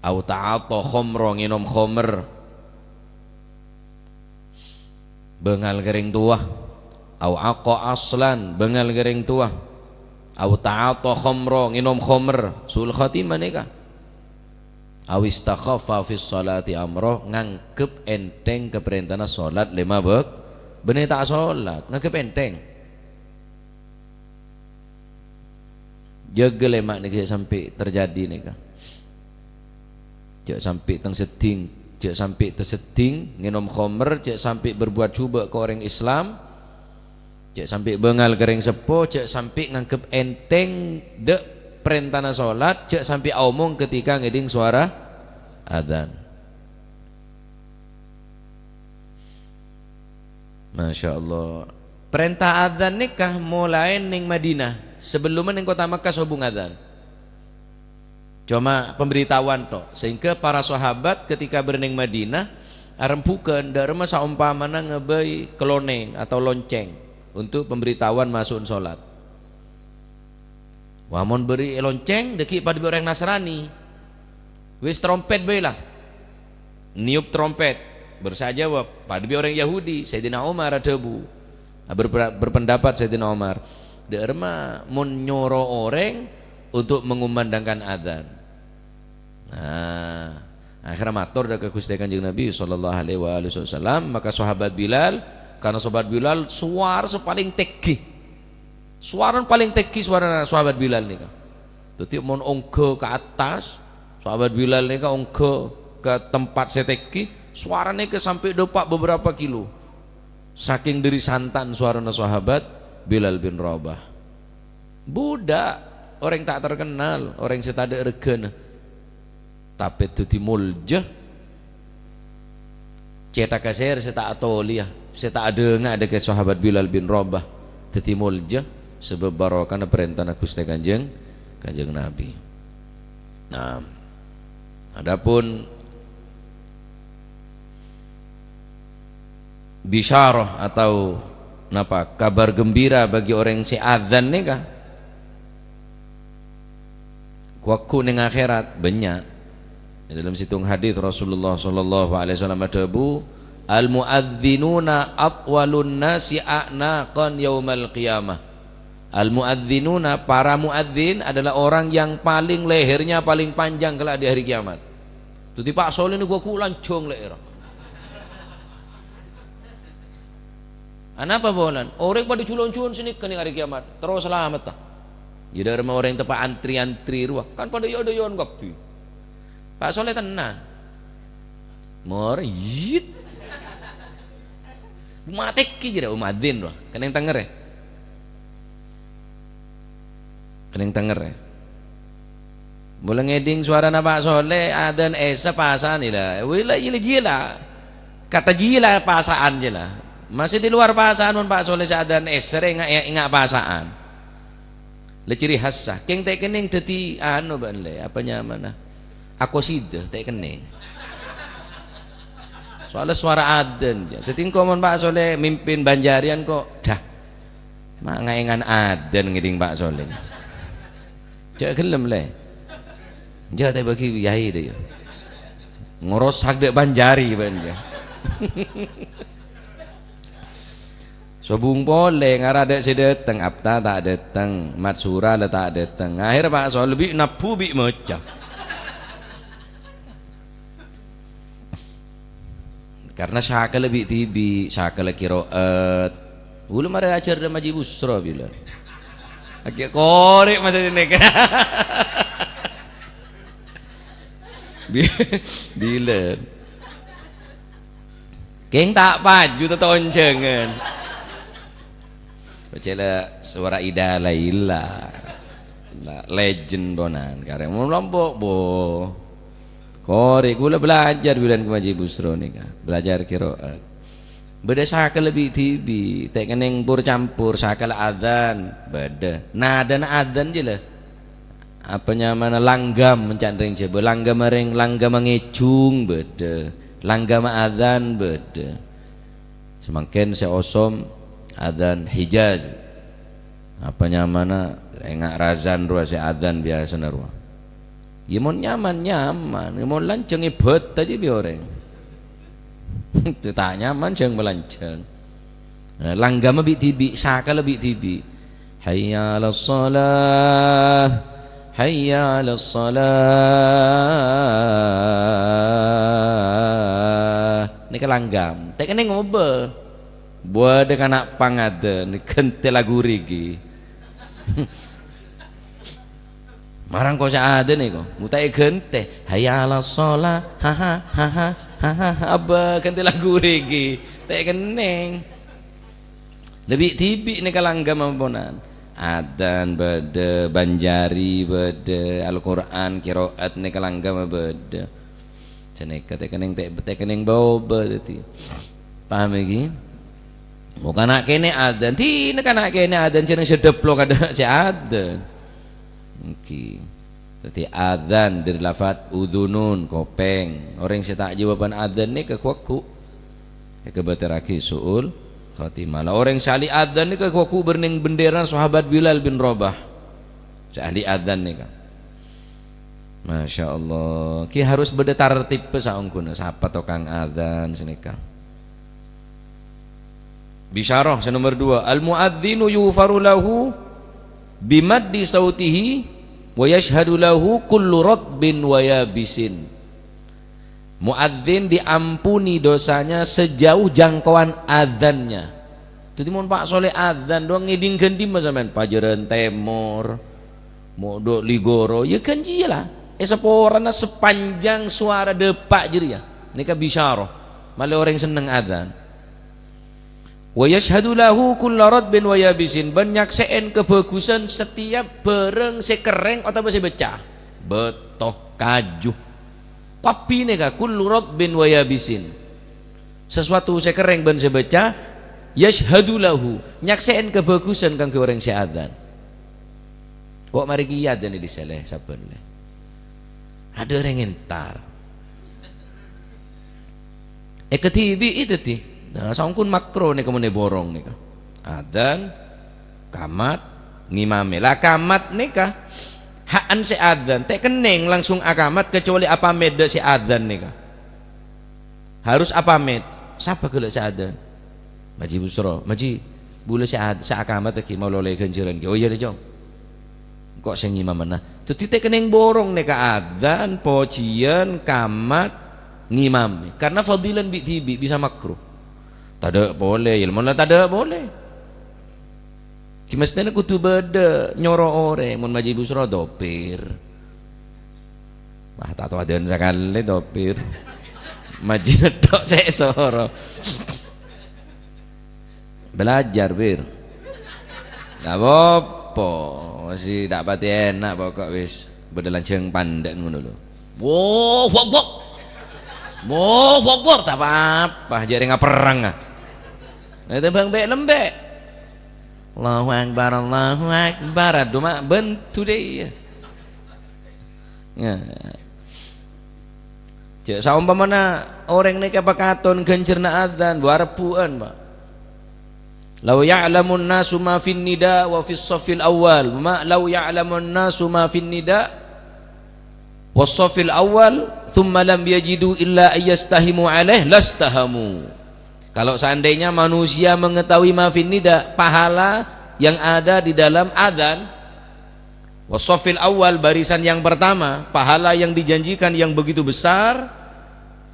Au ta'atta khamra, ngènom khomer. Bângal ka rèng towa. Au aqqa aslan, bângal ka rèng towa. Au ta'atta khamra, ngènom khomer. Su'ul khatimah nèka. Au istakhaffa fis sholati amra, nganggep ènthèng kaparèntana sholat lèma bâk-, bânnè ta' sholat, nganggep ènthèng. Jâgâ lèma' nèka jhâ' sampè' terjadi nèka. Jhâ' sampè' tèng-seddhing, jhâ' sampè' tèng-seddhing, ngènom khomer, jhâ' sampè' berbuat jhubâ' ka orèng Islam, jhâ' sampè' bângal ka rèng seppo, jhâ' sampè' nganggep ènthèng dâ' parèntana sholat, jhâ' sampè' aomong ketika ngèdhing sowara adzan. Masya Allah. Parènta adzan nèka molaè neng Madinah, sabellunna neng kottha Makkah sobung adzan. Coma pemberitahuan to, sehingga para sahabat ketika bâdâ neng Madinah, arembhughân dâ' remma saompamana ngabây kalonèng atau lonceng untuk pemberitahuan masu'na sholat. Wah, mon bâri' èlonceng, dâgghi' padâ bi' orèng Nasrani. Wis trompet bhâi la. Niyop trompet. Bâr sè ajâwâb, padâ bi' orèng Yahudi. Sayyidina Umar adhâbu, ber-, berpendapat Sayyidina Umar, dâ' remma mon nyoro orèng untuk mengumandangkan adzan. Nah, akhirnya mator dâ' ka Ghustè Kanjeng Nabi sallallahu alaihi wa alihi wasallam, maka sahabat Bilal, karena sahabat Bilal sowara sè palèng tèngghi. Sowarana palèng tèngghi sowarana sahabat Bilal nèka. Dhâddhi mon ongghâ ka attas, sahabat Bilal nèka ongghâ ka tempat sè tèngghi, sowarana nèka sampè' dâpa' beberapa kilo. Sakèng dâri santa'na sowarana sahabat Bilal bin Rabah. Budha', orèng ta' terkenal, orèng sè tadâ' règhâna. Tapè dhâddhi molja. Cèthagghâ sèr sè ta' atolèya, sè ta' adhânga'a dâ' ka sahabat Bilal bin Rabah. Dhâddhi molja sabâb barokahna parèntana Ghustè Kanjeng, Kanjeng Nabi. Nah, adapun bisyarah atau napa, kabar gembira bagi orèng sè adzan nèka, ghu-lagghu neng akhèrat bânnya'. È dâlem sèttong hadits Rasulullah sallallahu alaihi wasallam adhâbu, "Al-mu'adzdzinuna atwalun nasi a'naqan yaumal qiyamah." Al-mu'adzdzinuna, para muadzin adalah orang yang paling lehernya paling panjang kelak di hari kiamat. Dhâddhi Pa' Soleh nèko ghu-lagghu lanjhâng lè'èrra. Anapa polana? Orèng padâ jhulân-jhulân sanèka neng arè kiamat, terro salamet, ta? Iyâ, dâ' remma orèng teppa' antri-antri rowa, kan padâ yâ-dâyâ'ân kabbhi. Pa' Soleh tennang. Mor, yit. Matèkè jârèya, oh, muadzin, rowa. Kenning tengngèrè. Kenning tengngèrè. Mula ngèdhing sowarana Pak Soleh, adzan Isya pasa'an, ila. Wila, ila, jiyâ la. Kata jiyâ la pasa'an jiyâ la. Masih di luar pasa'an mon Pak Soleh sè adzan Isya, rè, enga', enga' pasa'an. La ciri khassa. Kèng ta' kenning dhâddhi anu bâ'na lè, apa nyamana? Akosida, ta' kenning. Soalnya suara adzan, jâ. Dhâddhi engko' mon Pak Soleh mimpin Banjarian kok, dah. Ma' ngaèngan adzan ngèdhing Pak Soleh. Jâ' ghellem, lè. Jâ' ta' bâgi yai dâ' iyâ. Ngorosak dâ' Banjari, bân, jâ. Sobung polè, ngara dâ' sè dâteng, Apta ta' dâteng, Matsura la ta' dâteng. Akhèr Pak Sol bi' nabbhu bi' maca. Karna sakalla bi'-dhibi', sakalla qiraat. Ghulâ marè ajhâr dâ' Maji Busro bilân. Aghi' korè' masa nèka. Bi-, bilân. Kèng ta' paju tatonjhângan. Pecela suara ida laila. La, legend bonan. Karè mon lompo', bo. Korè' ghulâ belajar bilân ka Maji Busro nèka. Belajar qiraat. Bâdâ sakalla bi'-dhibi', ta' kenning pur-campur, sakalla adzan, bâdâ. Nadana adzan jiyâ la. Apa nyamana langgam, ca'na rèng Jhâbâ. Langgam rèng, langgam ngèjhung bâdâ. Langgam adzan bâdâ. Samangkèn sè osom adzan Hijaz. Apa nyamana enga' razan rowa sè adzan biyasana rowa. Yâ mon nyaman, nyaman. Yâ mon lanjhâng èbât ajâ bi' orèng. Sè ta' nyaman jhâng malanjhâng. Nah, langgama bi'-dhibi', sakalla bi'-dhibi'. Hayya 'alas shalah, hayya 'alas shalah. Nèka langgam. Ta' kenning ngobâ. Bâdâ kana' pang adzan, ghântè lagu règè. Marang ko' sè adzan nèko, mon ta' èghântè, "Hayya 'alas shalah, ha, ha, ha, ha, ha, ha, ha," abbâ ghântè lagu règè, ta' kenning. La bi'-dhibi' nèka langgam amponan. Adzan bâdâ, Banjari bâdâ, Al-Qur'an, qiraat nèka langgam bâdâ. Sanèka ta' kenning, ta', ta' kenning bâ-obâ dhâddhi. Paham iki? Mo kana' kènè' adzan, dina kana' kènè' adzan, sè neng sè dâplo kadhâ' sè adzan. Ngghi. Dhâddhi adzan dhâri lafat udzunun, kopèng. Orèng sè ta' jâwâbhân adzan nèka ghu-lagghu'. Èkabâtèrraghi su'ul khatimah. La orèng sè ahli adzan nèka ghu-lagghu' bârnèng bendera sahabat Bilal bin Rabah. Sè ahli adzan nèka. Masya Allah. Ki harus bâdâ tartib saongghuna. Sapa tokang adzan sanèka? Bisyarah sè nomer dua, "Al-mu'adzinu yughfaru lahu bimaddi sautihi wa yashhadu lahu kullu ratbin wa yabisin." Muadzin diampuni dosanya sejauh jangkauan adzannya. Dhâddhi, mon Pak Soleh adzan, dong ngèdhing ghân dimma sampèyan? Pajhârân Tèmor, mo' dâ' Ligoro, yâ ghân jiyâ la. È saporana sapanjhâng sowara dâpa' jârèya. Nèka bisyarah. Malè orèng senneng adzan. "Wa yashhadu lahu kulla ratbin wa yabisin," bân nyaksè'è kabhâghusân setiap bhârâng sè kerrèng otabâ sè becca. Bâto, kaju. Kabbhi nèka, kullu ratbin wa yabisin. Sasuatu sè kerrèng bân sè becca, yashhadu lahu, nyaksè'è kabhâghusân kaangghuy orèng sè adzan. Ko' marè kèya adzan è dissa' lè, sabbhân lè. Adâ' orèng entar. Èkadhibi'i dhâddhi. Nah, saongghun makro nèka mon èborong nèka. Adzan, kamat, ngimamè. La kamat nèka, ha'an sè adzan, ta' kennèng langsung akamat kecuali apamèt dâ' sè adzan nèka. Harus apamèt. Sapa ghellâ' sè adzan? Maji Busro, "Maji, bulâ sè ad-, sè akamat ghi' malolè ghânjhârân ghi'." "Oh iyâ, Lè, Cong." Engko' sè ngimamana. Dhâddhi ta' kennèng borong nèka adzan, pojhiyân, kamat, ngimamè. Karna fadilan bi'-dhibi' bisa makro. Tadâ' polè, yâ mon la tadâ' polè. Ghi' mestèna kodhu bâdâ nyoro orèng, mon Maji Busro dopir. Wah, ta' towa dân sakalè dopir. Majina tok sè soro. Belajar, Bir. Ndak apa-apa. Masih ndak pati enak pokok wis. Bâdâ lanjhâng pandâ'ân ngono lho. Allahu Akbar. Allahu Akbar. Ta' apa-apa. Jhâ' rèng aperrang, ah. Nah, tembhâng bâ' lembè'. Allahu Akbar, Allahu Akbar. Aduh, ma' bhânto dâ' iyâ. Ya. Jhâ' saompamana orèng nèka pakaton ghânjhârânna adzan, wa rebbu'ân, Pak. "Lau ya'lamun nasu ma fin nida wa fis saffil awwal, ma, lau ya'lamun nasu ma fin nida was saffil awwal, tsumma lam yajidu illa ayyastahimu alaih, lastahamu." Kalau seandainya manusia mengetahui ma fin nida, pahala yang ada di dalam adzan, was saffil awwal, barisan yang pertama, pahala yang dijanjikan yang begitu besar,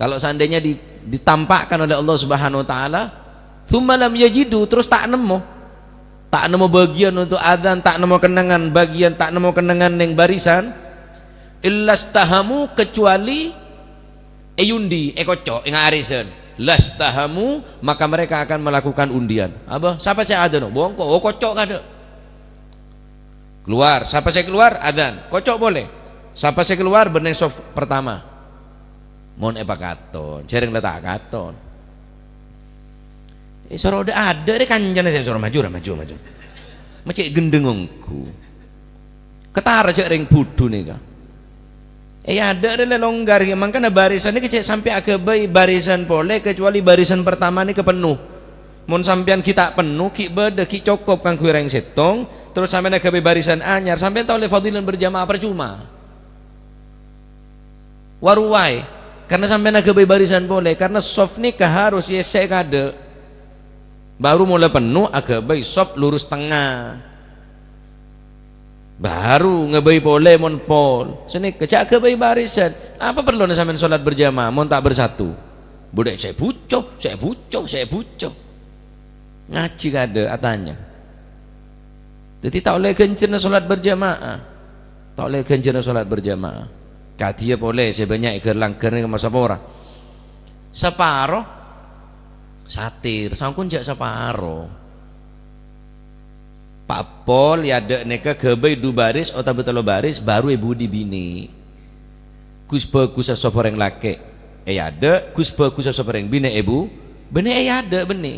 kalau seandainya di-, ditampakkan oleh Allah Subhanahu wa Ta'ala, tsumma lam yajidu, terus ta' nemmo, ta' nemmo bâgiyân untuk adzan, ta' nemmo kennengngan bâgiyân, ta' nemmo kennengngan neng barisan, illastahamu, kecuali èyundi, èkocco', ènga' arèsan. Lastahamu, maka mereka akan melakukan undian. Apa? Sapa sè adzan? Bâ' engko'. Oh, kocco' kadâ'. Keluar. Sapa sè keluar? Adzan. Kocco' polè. Sapa sè keluar? Bânnè sof pertama. Mon èpakaton. Jhâreng la ta' katon. Eh, soro dâ'-adâ' rè kancana sè soro maju, ra maju, maju. Ma' cè' ghendheng ongghu. Ketara jhâ' rèng budhu nèka. Eh, adâ' rè lè longgar, ya, mangkana barisan nèka cè' sampè' aghâbây barisan polè, kecuali barisan pertama nèka penno. Mon sampèyan ghi' ta' penno, ghi' bâdâ, ghi' cokop kaangghuy rèng sèttong, terros sampèyan aghâbây barisan anyar, sampèyan ta' ollè fadilah berjamaah, parcoma. Waruwaè, karna sampèyan aghâbây barisan polè, karna sof nèka harus èessè'è kadâ'. Baru mola penno aghâbây sof lurus tengnga. Baru ngaghâbây polè mon pol. Sanèka jhâ' aghâbây barisan. Apa parlona sampèyan sholat berjamaah mon ta' bersatu? Bâdâ sè buco, sè buco, sè buco. Ngajhi kadâ' atanya. Dhâddhi ta' ollè ghânjhârânna sholat berjamaah. Ta' ollè ghânjhârânna sholat berjamaah. Kadhiyâ polè sè bânnya' èghâr-langghâr nèka masa pora. Saparo satir, saongghuna jhâ' saparo. Pa'pol è adâ' nèka ghâbây du baris otabâ tello baris, baru èbudi binè'. Gus-bhâgussa sof orèng lakè' è adâ', gus-bhâgussa sof orèng binè' èbu-, bânnè è adâ' bânnè.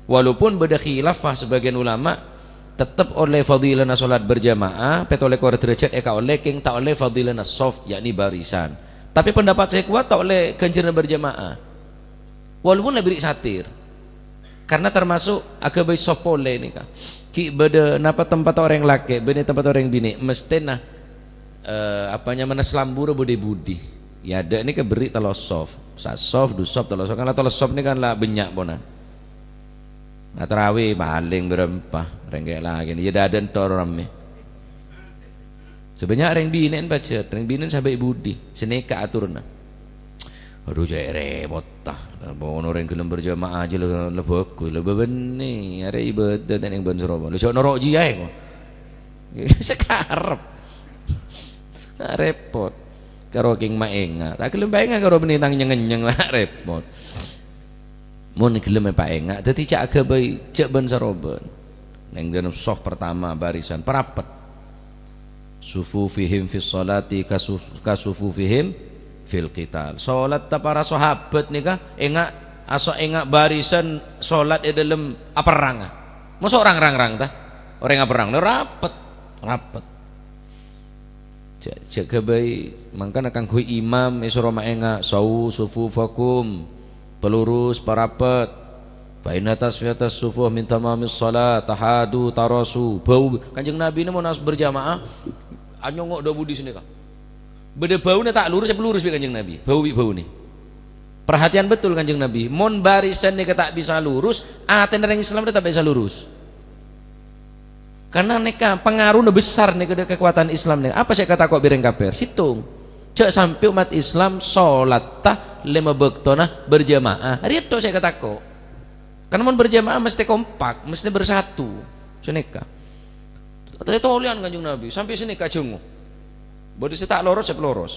Walaupun bâdâ khilaf, fa, sebagian ulama tettep ollè fadilana sholat berjamaah, pètto lèkor derajat èkaollè, kèng ta' ollè fadilana sof, yakni barisan. Tapè pendapat sè kowat ta' ollè ghânjhârânna berjamaah. Walaupun la bâri' satir. Karna termasuk aghâbây sof polè nèka. Ghi' bâdâ napa tempat orèng lakè', bânnè tempat orèng binè', mesthèna, eh, apa nyamana, selambura budi-budi. È adâ' nèka bâri' tello sof. Sa sof, du sof, tello sof. Kan la tello sof nèka kan la bânnya' pona. Nah, tarawih palèng bârâmpa, rèng kè' lakè'. Iyâ dâdâ entor rammè. Sè bânnya' rèng binè'en pajhât, rèng binè'en sampè' budi, sanèka atoronna. Adhu, cè' rèpot, ta. Pono rèng ghellem berjamaah jiyâ la, la bhâghus, la bâbânnè, arè ibâdâ ta' nèng bân sorowa. Lho, jhâ' noro' jiyâ, ko. Sakarep. Ah, rèpot. Karo kèng maènga'. Ta' ghellem paènga' karo bânnè tang nyèng-ngenyèng, la rèpot. Mon ghellem èpaènga', dhâddhi jhâ' aghâbây, jhâ' bân-sarobân. Neng dâlem sof pertama barisan, parapet. Sufufihim fis sholati kasu-, kasufufihim fil qital. Sholatta para sahabat nèka, ènga', aso-, ènga' barisan sholat è dâlem aperrang. Mosok rang-rang-rang, ta? Orèng aperrang, lho, rapet, rapet. Jhâ', jhâ' ghâbây, mangkana kaangghuy imam èsoro maènga', "Sawu sufufakum," palurus, parapet. "Fa inna taswiyatas sufuf min tamamis shalah, tahadu tarasu." Bâu, Kanjeng Nabi nè mon berjamaah, anyongngo' dâ' budi sanèka. Bâdâ bâuna ta' lurus, èpalurus bi' Kanjeng Nabi. Bâu bi' bâuna. Perhatian betul Kanjeng Nabi. Mon barisan nèka ta' bisa lurus, atèna rèng Islam ta' bisa lurus. Karna nèka pangarona besar nèka dâ' kakowadhân Islam nèka. Apa sè èkatako' bi' rèng kafir? Sèttong. Jhâ' sampè' ommat Islam sholatta lèma bâktona berjamaah. Arèya tok sè èkatako'. Karna mon berjamaah mesti kompak, mesti bersatu. Sanèka. Atè tolèyan Kanjeng Nabi, sampè' sanèka jhângo. Bâdâ sè ta' loros, sè èpaloros.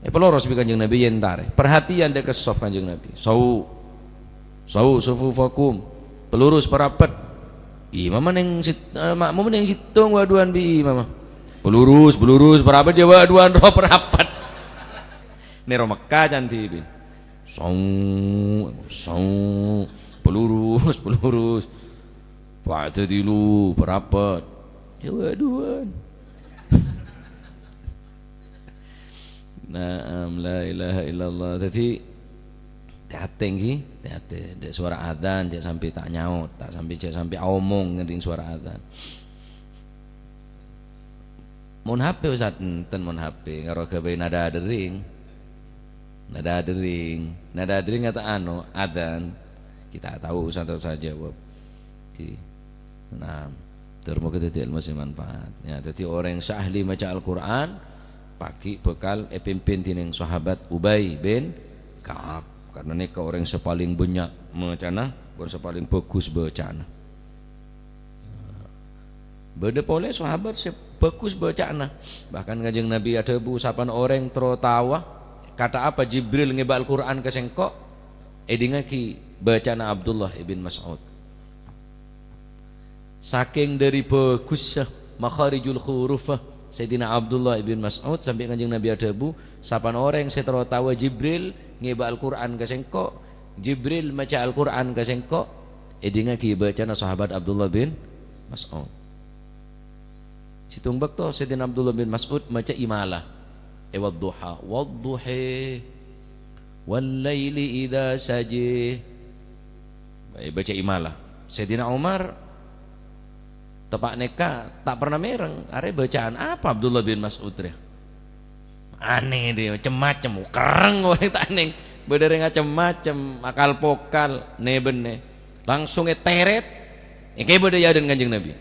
Èpaloros bi' Kanjeng Nabi, èntarè. Perhatian dâ' ka sof Kanjeng Nabi. "Sawu. Sawu sufufakum." Pelurus, parapet. Imamma neng sit-, eh, makmum neng sèttong, wâ' duwân bi' imamma. Pelurus, pelurus, parapet, jâ wâ' duwân ro parapet. Nèro Mekka can dhibi'. Sau, sau, pelurus, pelurus. Padâ tilu, parapet. Jâ wâ' duwân. Naam, la ilaha illallah. Dhâddhi, tè-atè, ngghi, tè-atè. Dâ' sowara adzan, jâ' sampè' ta' nyaot, ta' sampè', jâ' sampè' aomong ngèdhing sowara adzan. Mon H P, Ustaz, enten mon H P, karo ghâbây nada dering. Nada dering. Nada dering kata anu, adzan. Kita tahu, Ustaz, terus saja jawab. Di, nah, tur moga dhâddhi ilmu sè manfaat. Ya, dhâddhi orèng sè ahli maca Al-Qur'an, paghi' bhâkal èpimpin dening sahabat Ubay bin Ka'ab. Karena nèka orèng sè palèng bânnya' macana, bân sè palèng bhâghus bâcana. Bâdâ polè sahabat sè bhâghus bâcana. Bahkan Kanjeng Nabi adhâbu, "Sapana orèng terro taowa kata apa Jibril ngèbâ Al-Qur'an ka sèngko', èdingngaghi bâcana Abdullah ibn Mas'ud." Sakèng dhâri bhâghussa makharijul hurufa Sayyidina Abdullah ibn Mas'ud, sampè' Kanjeng Nabi adhâbu, "Sapana orèng sè terro taowa Jibril ngèbâ Al-Qur'an ka sèngko', Jibril maca Al-Qur'an ka sèngko', èdingngaghi bâcana sahabat Abdullah bin Mas'ud." Sèttong bâkto Sayyidina Abdullah bin Mas'ud maca imala, e, "Wadduha, wadduha, wal laili idza saja." Bâ-, bâca imala. Sayyidina Umar teppa' nèka ta' pernah mèreng, arè bâcaan apa Abdullah bin Mas'ud rè? Anè dhiyâ, cem-macem, kerrèng orèng ta' nèng. Bâdâ rèng cem-macem, akal-pokal, nè-bânnè. Langsung èterrèt, èkèbâ dâ' è adâ'na Kanjeng Nabi.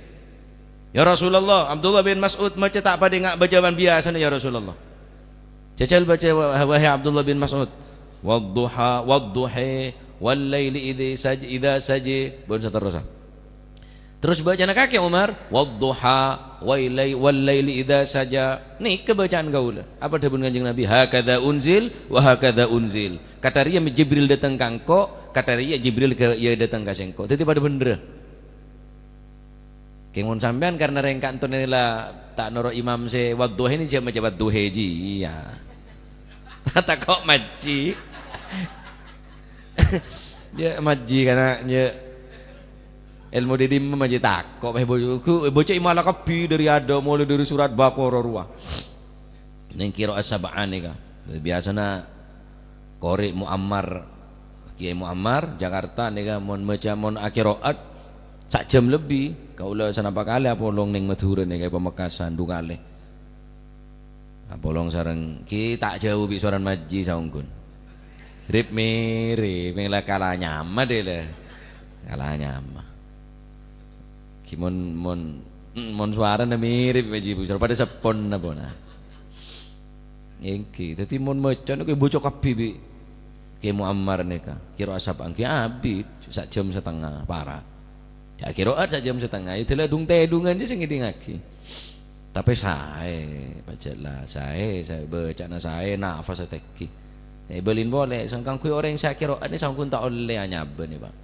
"Ya Rasulullah, Abdullah bin Mas'ud maca ta' padâ nga' bâcaan biyasana, ya Rasulullah." Jhâjhâl bâca, wa-, wahai Abdullah bin Mas'ud, "Wadduha, wadduha, wal laili idza saj-, idza saja," bân saterrossa. Terros bâcana kakè Umar, "Wadduha, wailai-, wal laili idza saja." Nèka bâcaan kaulâ. Apa dhâbuna Kanjeng Nabi? "Hakadza unzil, wa hakadza unzil." Kadhâriyâ Jibril dâteng ka engko', kadhâriyâ Jibril ka, iyâ dâteng ka sèngko'. Dhâddhi padâ bhendherrâ. Kèng mon sampèyan karna rèng ka'dinto la ta' noro' imam sè wadduha nè, jhâ' maca wadduha jiyâ. Tako' majhi. Jhâ' majhi kana', jhâ'. Èlmo dâ' dimma majhi tako', bâ-, bâ-, bâca imala kabbhi dâri adâ', molaè dâri surat Baqarah rowa. Nèng qiraah sab'an nèka. Biyasana Qori Muammar, Kiai Muammar, Jakarta nèka mon maca, mon aqiraat sajjhâm lebbi. Kaulâ sanapa kalè apolong nèng Madhurâ nèka, è Pamekasan, du kalè. Apolong sareng Ki, ta' jhâu bi' Soran Majhi saongghuna. Rip-mirip, mèng la kala nyama dâ' la. Kala nyama. Ki mon, mon, mm, mon sowarana mirip Majhi Busro, padâ seppona pona. Èngghi, dhâddhi mon maca nèko èbâca kabbhi bi' Kè Muammar nèka. Qiraah sab'an ghi' abit, sajjhâm satengnga, para'. Ya, qiraat sajjhâm satengnga, ya, dâla dung-tèdungan jâ' sè ngèdingngaghi. Tapè saè, pajhât la saè, saè bâcana saè, nafas atèngghi. Èbâlin polè, sangkan kaangghuy orèng sè aqiraat nè saongghun ta' ollè anyabâ nè, Pak.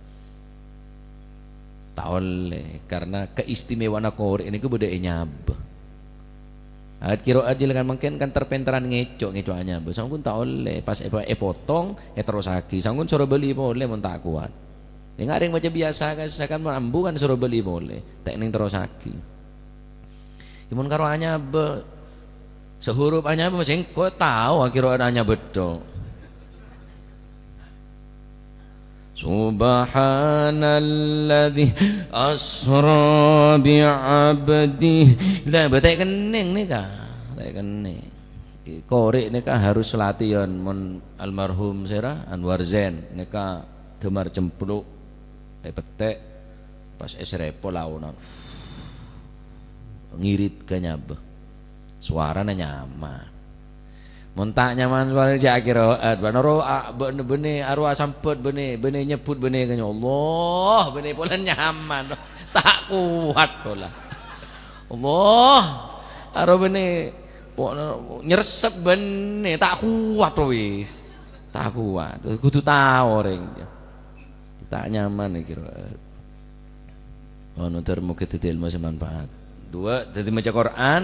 Ta' ollè, karna keistimewaanna qori' nèko bâdâ è nyabâ. Ayat qiraat jhâlângan mangkèn kan ter-pènterran ngèco', ngèco' anyabâ. Saongghun ta' ollè, pas èpa-, èpotong, èterrossaghi. Saongghun soro bâli polè mon ta' kowat. Ènga' rèng maca biyasa kan, sakan mon ambu kan soro bâli polè. Tèknèng terrossaghi. Yâ mon karo anyabâ, sahurup anyabâ, sèngko' tao aqiraat anyabâ tho. Subhanalladzi asra bi 'abdihi. La, bâ' ta' kennèng nèka. Ta' kennèng. Qori' nèka harus latihan. Mon almarhum sèra, Anwar Zain, nèka dhâmar cemplo', èpettè', pas èsèrèpo laonan. Ngirit ka nyabâ. Sowarana nyaman. Mon ta' nyaman sowarana jhâ' aqiraat, bân ro-, a-, bân-, bânnè arowa sambhât bânnè, bânnè nyebbhut bânnè ka, "Ya Allah," bânnè polana nyaman. Ta' kowat pola. "Allah," aro bânnè po-, nyerressep bânnè, ta' kowat wis. Ta' kowat. Kodhu tao orèng. Ta' nyaman iki, Ro. Ono ter moga dhâddhi ilmu sè manfaat. Dua, dhâddhi maca Qur'an,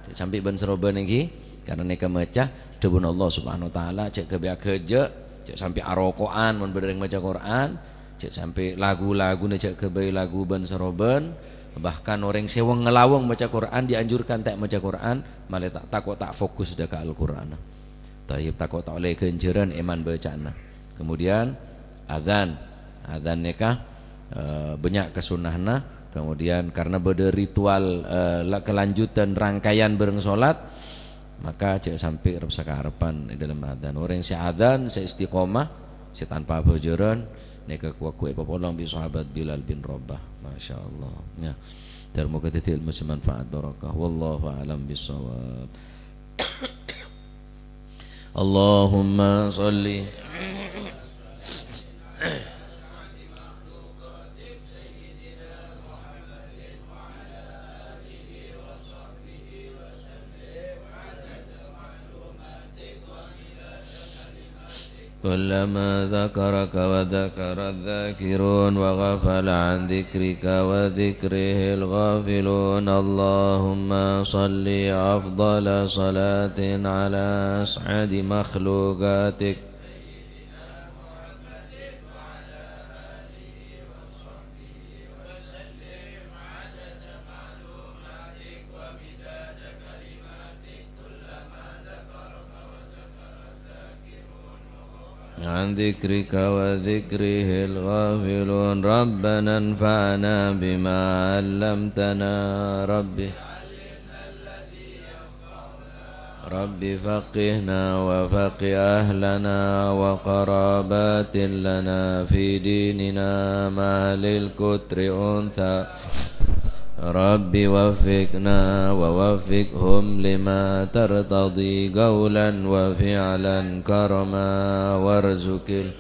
jhâ' sampè' bân-sarobân èngghi, karena nèka maca dhâbuna Allah Subhanahu wa Ta'ala, jhâ' ghâbây aghâjâ', jhâ' sampè' aroko'an mon bâdâ orèng maca Qur'an, jhâ' sampè' lagu-laguna jhâ' ghâbây lagu bân-sarobân, bahkan orèng sè weng-ngalaweng maca Qur'an dianjurkan ta' maca Qur'an, malè ta', tako' ta' fokus dâ' ka Al-Qur'an. Thayyib, tako' ta' ollè ghânjhârân è man bâca'anna. Kemudian, adzan. Adzan nèka, eh, bânnya' kasunnahanna. Kemudian, karena bâdâ ritual, eh, la-, kelanjutan rangkaian bâreng sholat, maka jhâ' sampè' rep-, sakarepan è dâlem adzan. Orèng sè adzan, sè istiqomah, sè tanpa abhâjârân, nèka ghu-, ghu èpapolong bi' sahabat Bilal bin Rabah. Masya Allah. Ya. Ter moga dhâddhi ilmu sè manfaat barokah. Wallahu a'lam bissawab. Allahumma shalli. كلما ذكرك وذكر الذاكرون وغفل عن ذكرك وذكره الغافلون. اللهم صل أفضل صلاة على أسعد مخلوقاتك عن ذكرك وذكره الغافلون. ربنا انفعنا بما علمتنا. رب رب فقهنا وفقه أهلنا وقرابات لنا في ديننا مع أهل القطر أنثى. رب وفقنا ووفقهم لما ترتضي قولا وفعلا كرما وارزق ال-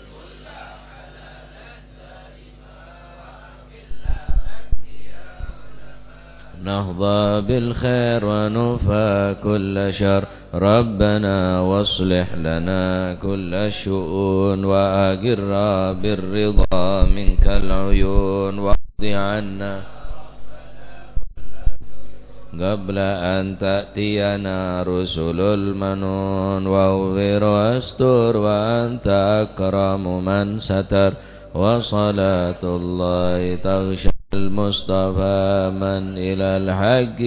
نحظى بالخير ونفى كل شر. ربنا واصلح لنا كل الشؤون وأقر بالرضا منك العيون واقض عنا قبل أن تأتينا رسل المنون واغفر واستر وأنت أكرم من ستر. وصلاة الله تغشى المصطفى من إلى الحق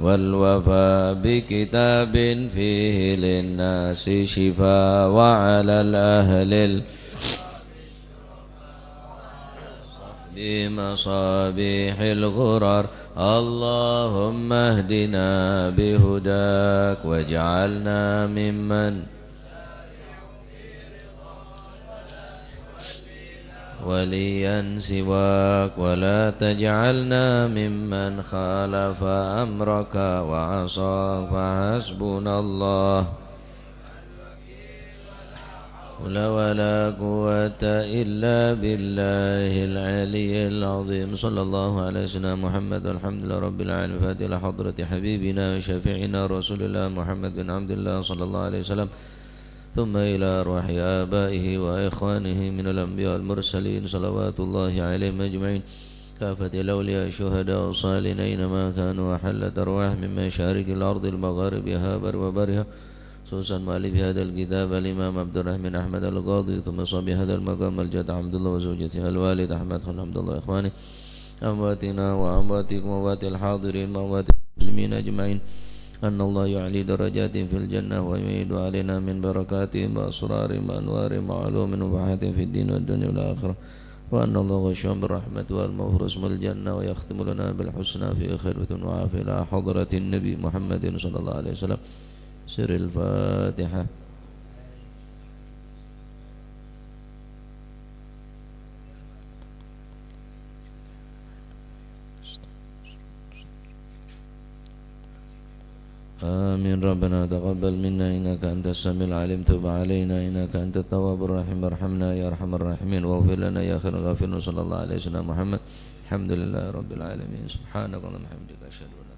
والوفاء بكتاب فيه للناس شفاء وعلى الأهل ال- بمصابيح الغرر. اللهم اهدنا بهداك واجعلنا ممن وليا سواك ولا تجعلنا ممن خالف أمرك وعصاك. فحسبنا الله حول ولا قوة إلا بالله العلي العظيم. صلى الله على سيدنا محمد. الحمد لله رب العالمين. الفاتحة إلى حضرة حبيبنا وشفيعنا رسول الله محمد بن عبد الله صلى الله عليه وسلم. ثم إلى أرواح آبائه وإخوانه من الأنبياء والمرسلين صلوات الله عليهم أجمعين. كافة الأولياء الشهداء الصالحين أينما كانوا، وحلت أرواح من مشارق الأرض المغاربها بر وبرها، خصوصا مؤلف هذا الكتاب الإمام عبد الرحمن أحمد القاضي، ثم صاحب هذا المقام الجد عبد الله وزوجته الوالد أحمد خليل عبد الله وإخوانه، أمواتنا وأمواتكم وأموات الحاضرين وأموات المسلمين أجمعين، أن الله يعلي درجاتهم في الجنة ويميد علينا من بركاتهم وأسرارهم وأنوارهم وعلومهم وفحاتهم في الدين والدنيا والآخرة. وأن الله يغشاهم بالرحمة والمغفرة ثم الجنة، ويختم لنا بالحسنى في خلوة وعافية إلى حضرة النبي محمد صلى الله عليه وسلم. سر الفاتحة. آمين. ربنا تقبل منا إنك أنت السميع العليم، تب علينا إنك أنت التواب الرحيم، ارحمنا يا أرحم الراحمين، واغفر لنا يا خير الغافرين، وصلى الله على سيدنا محمد. الحمد لله رب العالمين. سبحانك اللهم وبحمدك، أشهد أن لا